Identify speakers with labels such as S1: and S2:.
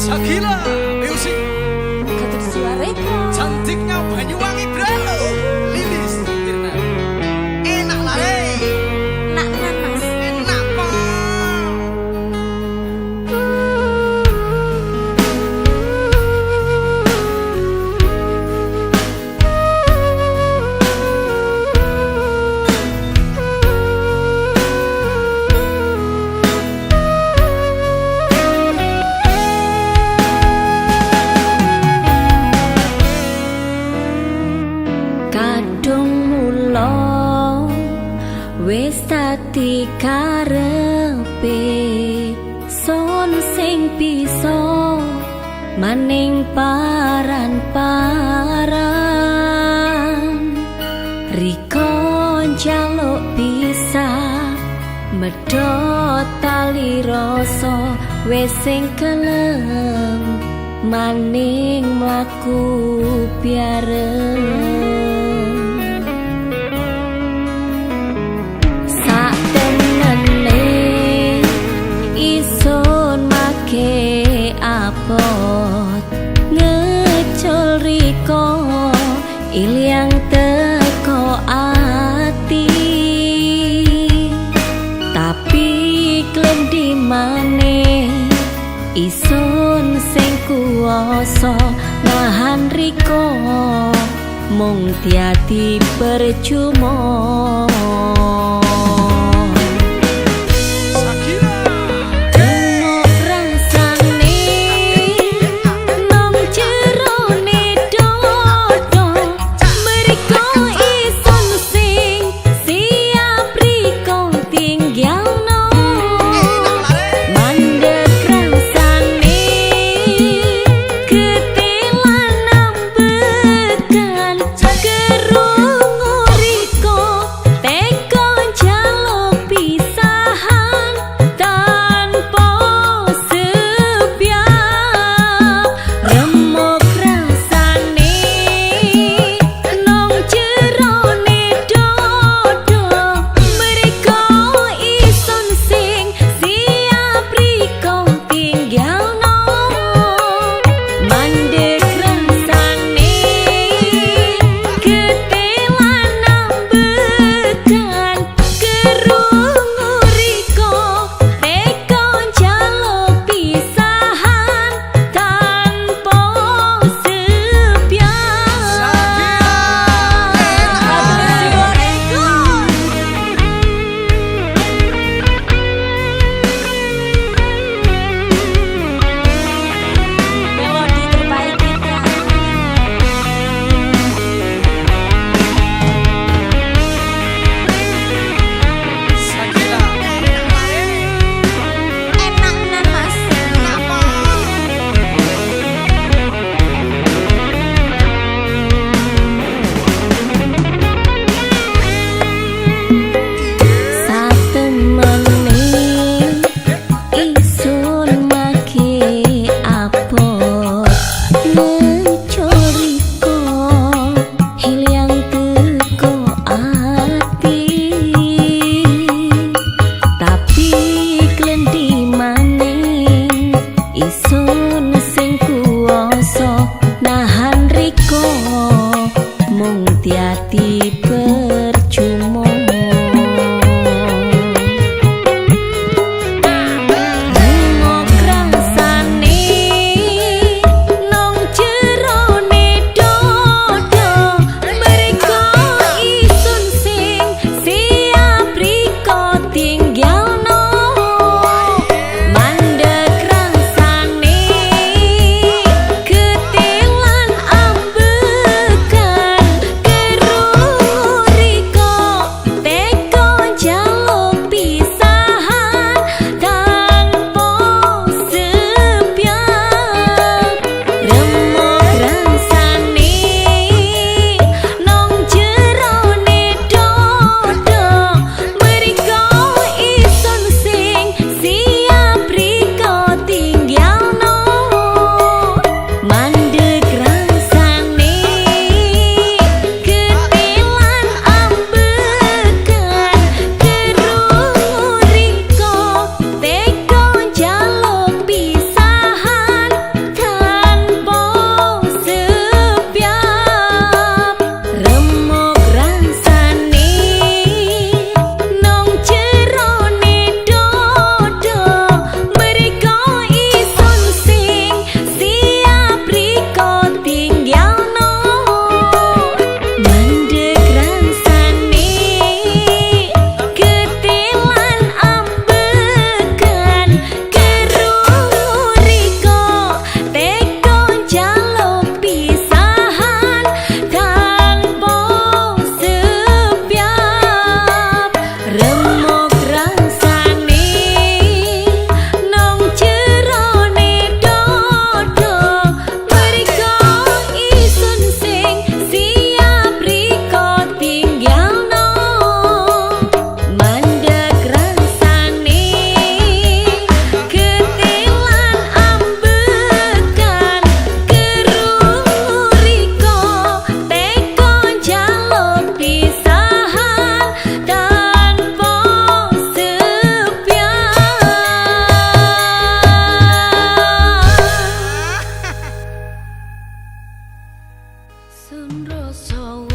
S1: Shakila Music.
S2: Katur suareko.
S1: Cantiknya Banyuwangi bro. Lilis Tirna. Enak lah re.
S2: Nak nanas.
S1: Enak po.
S2: Kadung mula wis dadi karepe son sing bisa maning paran-paran riko njaluk bisa medhot tali rasa wis sing kelem maning mlaku biareng. Sak temene isun make apot ngecul riko ilyang teko ati, tapi klendi maneh isun sing kuwasa nahan riko mung tiati percuma.
S1: Shakila.
S2: Tengok rasane nang jerone dodo merko isun sing siap riko tinggalno.
S1: Enak lah re.
S2: Mandek rasane ketelan ambekan kerungu riko teko njaluk Sun rasa.